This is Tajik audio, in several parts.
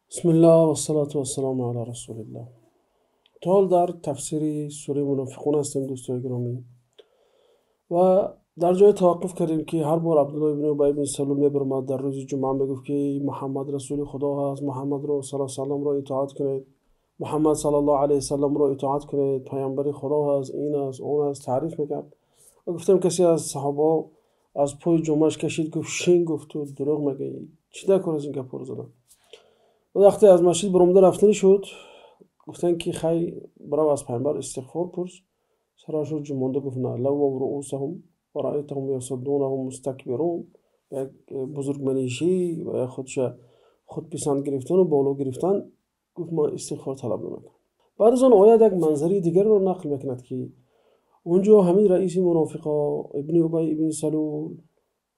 Бисмиллоҳ вассалоту вассалому ало расулиллоҳ. То ҳол дар тафсири сураи Мунофиқун ҳастем, дӯстои гиромӣ, ва дар ҷое таваққуф кардем, ки ҳар бор Абдуллоҳ ибни Убай ибни Салул мебаромад, дар рӯзи ҷумъа мегуфт, ки Муҳаммад расули Худо ҳаст, Муҳаммадро саллаллоҳу алайҳи васалламро итоат кунед, Муҳаммад саллаллоҳу алайҳи васалламро итоат кунед, паёмбари Худо ҳаст, ин аст, он аст, таъриф мекард. Ва гуфтам, касе аз саҳобаҳо аз пои ҷумъааш кашид, гуфт: шин, гуфт, ту дурӯғ мегӯӣ, чӣ дар кор аз ин гапҳоро задан? Ва вақте аз масҷид баромада рафтанӣ шуд, гуфтанд, ки хай, бирав, аз паёмбар истиғфор пурс. Сарашро ҷунбонда гуфт: на, лаввав руусаҳум ва раайтаҳум ясуддунаҳум мустакбирун. Як бузургманишӣ ва як худша худписанд гирифтану боло гирифтан, гуфт: ман истиғфор талаб намекунам. Баъд аз он оят як манзараи дигарро нақл мекунад, ки он ҷо ҳамин раиси мунофиқо Ибни Убай ибни Салул,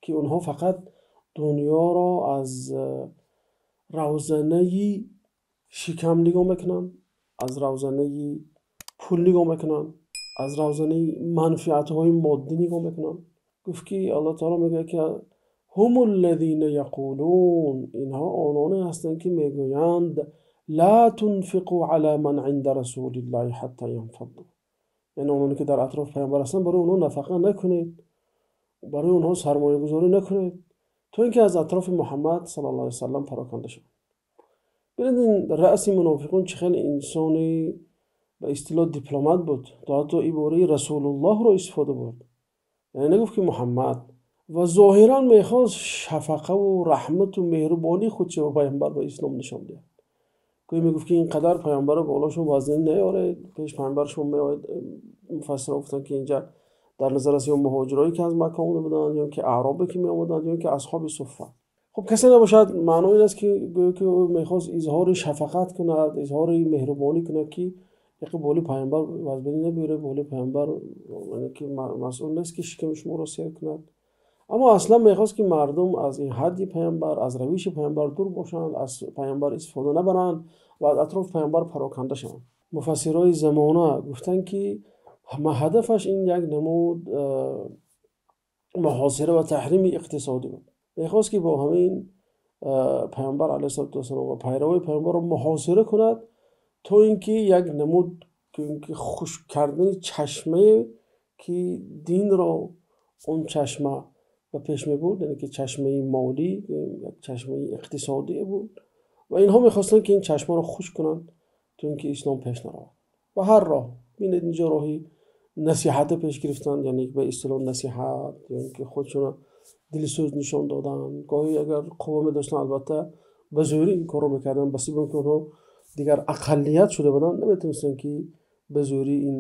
ки онҳо фақат дунёро аз равзанаи шикам нигоҳ мекунанд, аз равзанаи пул нигоҳ мекунанд, аз равзанаи манфиатҳои моддӣ нигоҳ мекунанд. Гуфт, ки Аллоҳ таоло мегӯяд, ки ҳум аллазина яқулун, инҳо ононе ҳастанд, ки мегӯянд: ла тунфиқу ала ман инда расулиллаҳи ҳатта янфадду. Яъне ононе ки дар атрофи паёмбар ҳастанд, барои онҳо нафақа накунед, барои онҳо сармоягузорӣ накунед, то ин ки аз атрофи Муҳаммад саллаллоҳу алайҳи васаллам пароканда шаванд. Бинед, ин раъси мунофиқун чӣ хеле инсони ба истилоҳ дипломат буд, то ҳатто ибораи расулуллоҳро истифода бурд, яъне нагуфт, ки Муҳаммад, ва зоҳиран мехост шафақаву раҳмату меҳрубонии худшо ба паёмбар ва ислом нишон диҳад. Гӯё мегуфт, ки ин қадар паёмбарро болошон вазнин наёред, пеш паёмбар шумо меояд. Муфассирон гуфтанд, ки инҷа дар назар аст ё муҳоҷирое, ки аз Макка омада буданд, ё ки аъробе, ки меомаданд, ё ки асҳоби суффа. Хуб, касе набошад, маъно ин аст, ки гӯё ки ӯ мехост изҳори шафақат кунад, изҳори меҳрубонӣ кунад, ки яқи боли паёмбар вазбинӣ набиёрад, боли паёмбар ки масъул нест, ки шиками шуморо сер кунад. Аммо аслан мехост, ки мардум аз ин ҳадди паёмбар, аз равиши паёмбар дур бошанд, аз паёмбар истифода набаранд ва аз атрофи паёмбар пароканда шаванд. Муфассирои замона гуфтанд, ки ҳадафаш ин як намуд муҳосира ва таҳрими иқтисодӣ буд. Мехост, ки бо ҳамин паёмбар алайҳиссалоту вассалом ва пайравои паёмбарро муҳосира кунад, то ин ки як намуд ки хушк кардани чашмае, ки динро он чашма ба пеш мебурд, яъне ки чашмаи молӣ, як чашмаи иқтисодӣ буд, ва инҳо мехостанд, ки ин чашмаро хушк кунанд, то ин ки ислом пеш наравад. Ба ҳар роҳ, бинед, инҷо роҳи насиҳата пеш гирифтанд, яъне ба истилоҳ насиҳат ё ин ки худшона дилсӯз нишон додан. Гоҳе агар қувва медоштанд, албатта ба зӯрӣ ин корро мекарданд. Ба сабаби ки онҳо дигар ақаллият шуда буданд, наметавонистанд, ки ба зӯрӣ ин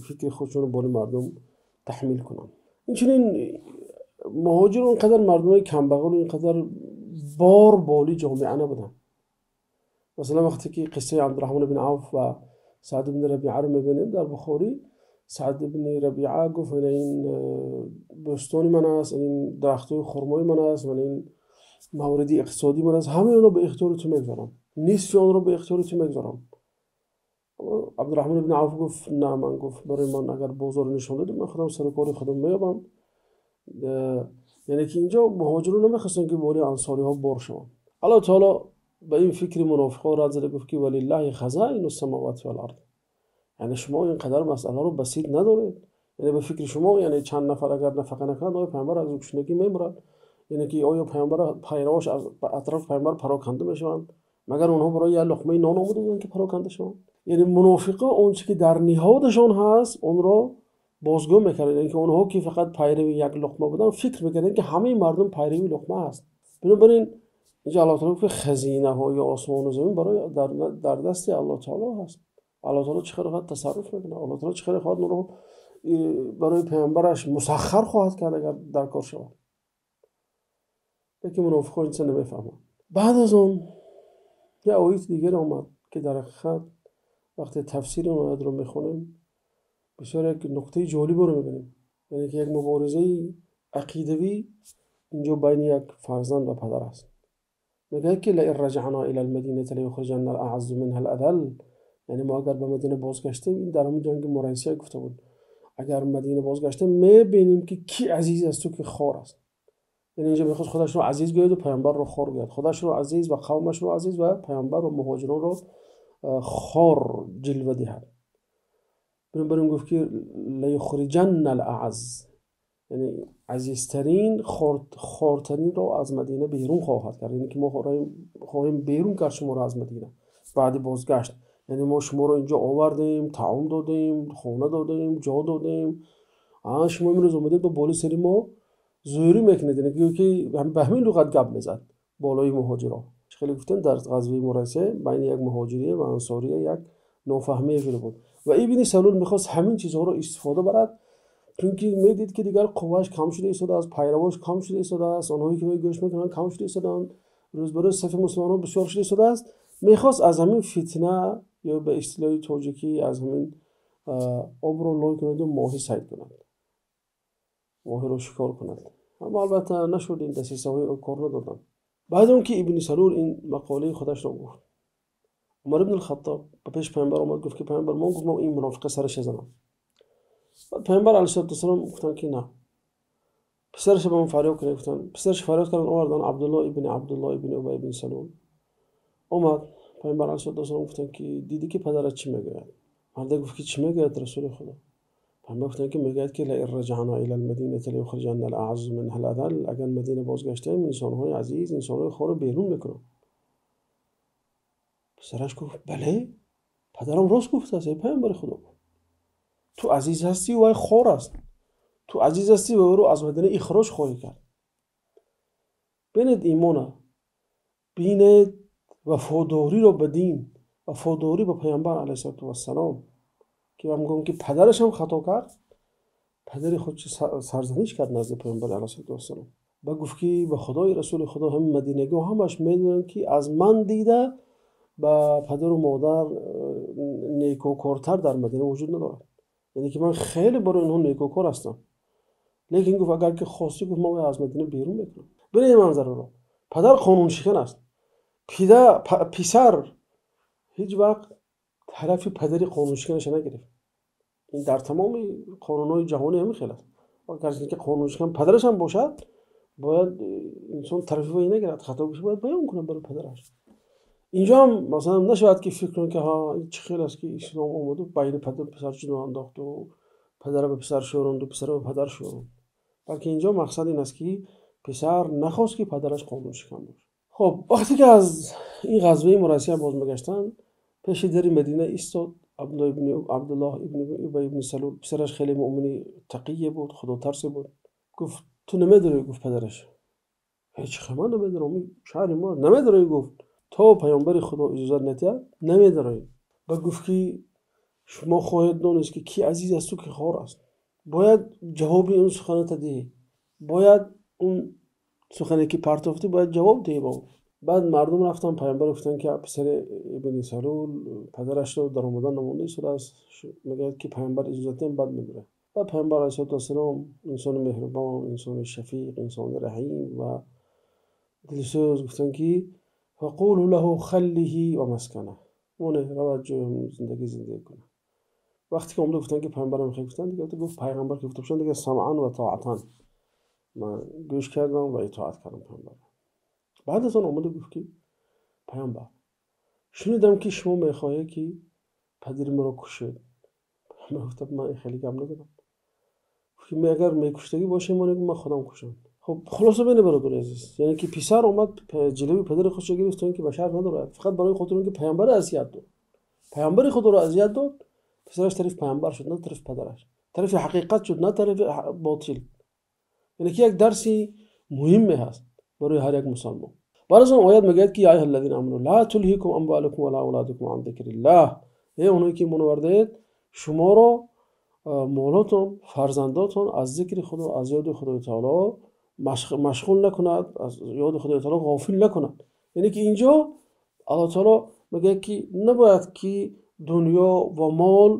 фикри худшонро боли мардум таҳмил кунанд. Инчунин муҳоҷирон он қадар мардумои камбағалу ин қадар бор боли ҷомеа набуданд. Масалан, вақте ки қиссаи Абдураҳмон ибн Авф ва Саъд ибни Рабиаро мебинем дар Бухорӣ, Саъд ибни Рабиа гуфт: ин бӯстони ман аст, ин дарахтҳои хурмои ман аст, ин мавриди иқтисодии ман аст, ҳамаи онро ба ихтиёри ту мегузорам, нисфи онро ба ихтиёри ту мегузорам. Абдураҳмон ибни Авф гуфт: на, ман, гуфт, барои ман агар бозорро нишон додӣ, ман худам сари кори худам меёбам. Яъне ки инҷо муҳоҷирон намехостанд, ки бори ансориҳо бор шаванд. Аллоҳ таоло ба ин фикри мунофиқон рад зада гуфт, ки валиллаҳи хазаину самавати вал ард. Яъне шумо ин қадар масъаларо басит надоред. Яъне ба фикри шумо, яъне чанд нафар агар нафақа накунад, оё паёмбар аз гуруснаги мемурад? Яъне ки оё паёмбар пайравош аз атрофи паёмбар пароканда мешаванд? Магар онҳо барои як луқмаи нон омода буданд, ки пароканда шаванд? Яъне мунофиқо он чизе, ки дар ниҳодашон ҳаст, онро бозгӯ мекарданд. Яъне ки онҳо, ки фақат пайрави як луқма буданд, фикр мекарданд, ки ҳамаи мардум пайрави луқма аст. Бинобар ин инҷо Аллоҳ таоло гуфт, хазинаҳои осмону замин барои дар дасти Аллоҳ таоло ҳаст. Аллоҳ таоло чӣ хеле хоҳад тасарруф мекунад, Аллоҳ таоло чӣ хеле хоҳад, онро барои паёмбараш мусаххар хоҳад кард, агар дар кор шавад. Лекин мунофиқон ин чиза намефаҳманд. Баъд аз он як ояти дигар омад, ки дар ҳақиқат вақте тафсири он оятро мехонем, бисёр як нуқтаи ҷолибро мебинем. Яъне ки як муборизаи ақидавӣ инҷо байни як фарзанд ва падар аст. Мегӯяд, ки лаин раҷаъно ила алмадинати лаюхриҷанна алаъаззу минҳа алазал. Яъне мо агар ба Мадина бозгаштем, ин дар ҳамон ҷанги Мурайсия гуфта буд, агар Мадина бозгаштем, мебинем, ки кӣ азиз асту, ки хор аст. Яъне инҷо мехост худашро азиз гӯяд ва паёмбарро хор гӯяд, худашро азиз ва қавмашро азиз ва паёмбар ва муҳоҷиронро хор ҷилва диҳад. Бинобар ин гуфт ки лаюхриҷанна ал-аъазз, яъне азизтарин хортаринро аз Мадина берун хоҳад кард. Яъне ки мо хоҳем берун кард шуморо аз Мадина баъди бозгашт. Яъне мо шуморо инҷо овардем, таом додем, хона додем, ҷо додем, шумо имрӯз омадед ба болои сари мо зӯрӣ мекунед. Яъне ки ба ҳамин луғат гап мезад болои муҳоҷирон. Хеле гуфтем дар ғазваи Мурайса байни як муҳоҷирия ва ансория як нофаҳмие шуда буд ва Ибни Салул мехост ҳамин чизҳоро истифода барад, чунки медид ки дигар қуввааш кам шуда истодааст, пайравош кам шуда истодааст, онҳое ки гӯш мекунанд кам шуда истодаанд, рӯз ба рӯз сафи мусулмонон бисёр шуда истодааст. Мехост аз ҳамин фитна ё ба истилоҳи тоҷикӣ аз ҳамин обро лой кунад ва моҳӣ сайд кунад, моҳиро шикор кунад. Аммо албатта нашуд, ин дасисаҳои ӯ кор надоданд. Баъд он ки Ибни Салул ин мақолаи худашро гуфт, Умар ибн ал-Хаттоб ба пеши паёмбар омад, гуфт ки паёмбар, ман гуфтам ин мунофиқа сараш занам. Баъд паёмбар алайҳиссалоту вассалом гуфтанд ки на, писараш ба ман фарёд кунед. Гуфтанд, писараш фарёд карданд, оварданд Абдуллоҳ ибни Абдуллоҳ ибни Убай ибни Салул омад. Паёмбар алайҳиссалоту вассалом гуфтанд ки дидӣ ки падарат чӣ мегӯяд? Марда гуфт ки чӣ мегӯяд, расули Худо? Паёмбар гуфтанд ки мегӯяд ки лаин раҷаъна илал мадинати лаюхриҷанна ал-аъаззу минҳа ал-азалл, агар Мадина бозгаштем инсонҳои азиз, инсонҳои хорро берун мекунанд. Писараш гуфт бале, падарам рост гуфтааст, эй паёмбари Худо. Ту азиз ҳастӣ вай хор аст, ту азиз ҳастӣ ва ӯро аз Мадина ихроҷ хоҳӣ кард. Бинед имона, бинед вафодориро ба дин, вафодорӣ ба паёмбар алайҳиссалоту вассалом, ки ман мегӯям ки падараш ҳам хато кард, падари худ сарзаниш кард назди паёмбар алайҳиссалоту вассалом ва гуфт ки ба Худои расули Худо ҳамин мадинагиҳо ҳамаш медонанд ки аз ман дида ба падару модар некӯкортар дар Мадина вуҷуд надорад. Яъне ки ман хеле барои онҳо некӯкор ҳастам. Лекин гуфт агар ки хостӣ, гуфт ман аз Мадина берун мекунам. Бинед манзараро, падар қонуншикан аст, писар ҳеҷ вақт тарафи падари қонуншиканашро нагирифт. Ин дар тамоми қонунҳои ҷаҳонӣ ҳамин хел аст. Гарчанде ки қонуншикан падараш ҳам бошад, бояд инсон тарафи вай нагирад, хатогиашро бояд баён кунад барои падараш. Инҷо ҳам масалан нашавад ки фикр кунад ки ҳа чӣ хел аст ки ислом омаду байни падару писар ҷудо андохту падара ба писар шӯронду, писара ба падар шӯронд. Балки инҷо мақсад ин аст ки писар нахост ки падараш қонуншикан бошад. Хоб вақте ки аз ин ғазваи Мурайсия боз мегаштанд, пеши дари Мадина истод Абдуллоҳ ибни Убай ибни Салул. Писараш хеле муъмини тақие буд, худотарсе буд. Гуфт ту намедонӣ? Гуфт падараш ҳеҷ ман намедонам, шаҳри мо намедонӣ. Гуфт то паёмбари Худо иҷозат надиҳад намедонем. Ба гуфт ки шумо хоҳед донист ки ки азиз асту ки хор аст. Бояд ҷавоби он суханата диҳӣ, бояд он сухане ки партофтӣ бояд ҷавоб диҳӣ ба ӯ. Баъд мардум рафтанд паёмбар гуфтанд ки писари ибни Салул падарашро дар омадан намонда истодааст, мегӯяд ки паёмбар иҷозат диҳам баъд мебирад. Баъд паёмбар алайҳиссалоту вассалом инсони меҳрубон, инсони шафиқ, инсони раҳим ва дилсӯз гуфтанд ки фақулу лаҳу халлиҳи ва масканаҳ, оне равад ҷои зиндагӣ зиндагӣ кунад. Вақте ки омада гуфтанд ки паёмбарам хел гуфтанд, дигар гуфт пайғамбар ки гуфта бошанд, дигар самъан ва тоатан, ман гӯш кардам ва итоат кардам паёмбар. Баъд аз он омада гуфт ки паёмбар, шунидам ки шумо мехоҳед ки падари маро кушед. Паёмбар гуфт ман хеле гап назадам. Гуфт ки агар мекуштагӣ бошем, ман худам кушам. Хоб хулоса бинед бародари азиз, яъне ки писар омад ҷилави падари худшо гирифт то ин ки ба шаҳр надорад, фақат барои хотири он ки паёмбаро азият дод. Паёмбари худоро азият дод, писараш тарафи паёмбар шуд, на тарафи падараш, тарафи ҳақиқат шуд, на тарафи ботил. Яъне ки як дарси муҳиме ҳаст барои ҳар як мусалмон. Баъд аз он оят мегӯяд ки я айюҳа аллазина аману ла тулҳикум амвалукум ва ла авладукум ан зикриллаҳ, эй оное ки имон овардаед, шуморо молотон, фарзандотон аз зикри Худо, аз ёди Худои таоло машғул накунад, аз ёди Худои таоло ғофил накунад. Яъне ки инҷо Аллоҳ таоло мегӯяд ки набояд ки дунё ва мол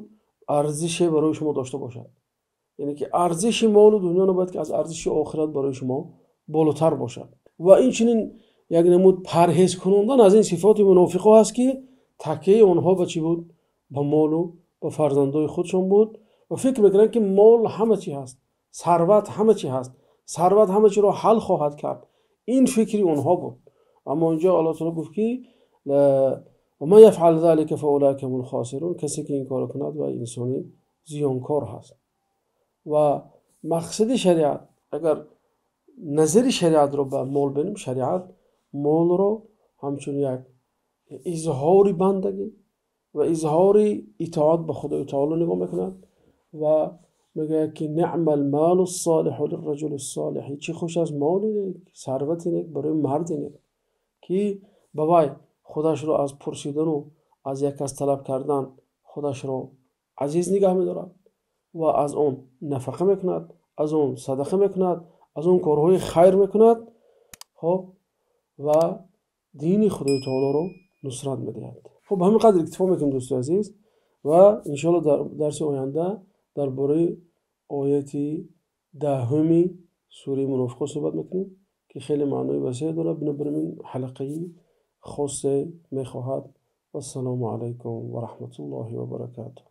арзише барои шумо дошта бошад. Яъне ки арзиши молу дунё набояд ки аз арзиши охират барои шумо болотар бошад. Ва инчунин як намуд парҳез кунондан аз ин сифоти мунофиқо ҳаст ки такияи онҳо ба чӣ буд? Ба молу ба фарзандои худшон буд ва фикр мекунанд ки мол ҳама чӣ ҳаст, сарват ҳама чӣ ҳаст, Сарват ҳама чиро ҳал хоҳад кард. Ин фикри онҳо буд. Аммо инҷо Аллоҳ таъоло гуфт, ки ومن يفعل ذلك فأولئك هم الخاسرون. Касе ки ин корро кунад, ва инсони зиёнкор ҳаст. Ва мақсади шариат, агар назари шариатро ба мол бинем, шариат молро ҳамчун як изҳори бандагӣ ва изҳори итоат ба Худои таоло нигоҳ мекунад ва мегӯяд, ки نعم المال الصالح للرجل الصالح. Чӣ хуш аст моли нек, сарвати нек барои марди нек, ки ба вай худашро аз пурсидану аз як кас талаб кардан худашро азиз нигоҳ медорад ва аз он нафақа мекунад, аз он садақа мекунад, аз он корҳои хайр мекунад, хоб, ва дини Худои таолоро нусрат медиҳад. Хуб, ба ҳамин қадр иктифо мекунем, дӯстои азиз, ва иншоалло дар дарси оянда дар бораи ояти 10-уми сураи Мунофиқон суҳбат мекунем, ки хеле маънои васеъ дорад. Бинобар ин ҳалақаи хосе мехоҳад. Вассалому алайкум ва раҳматуллоҳи ва баракатуҳ.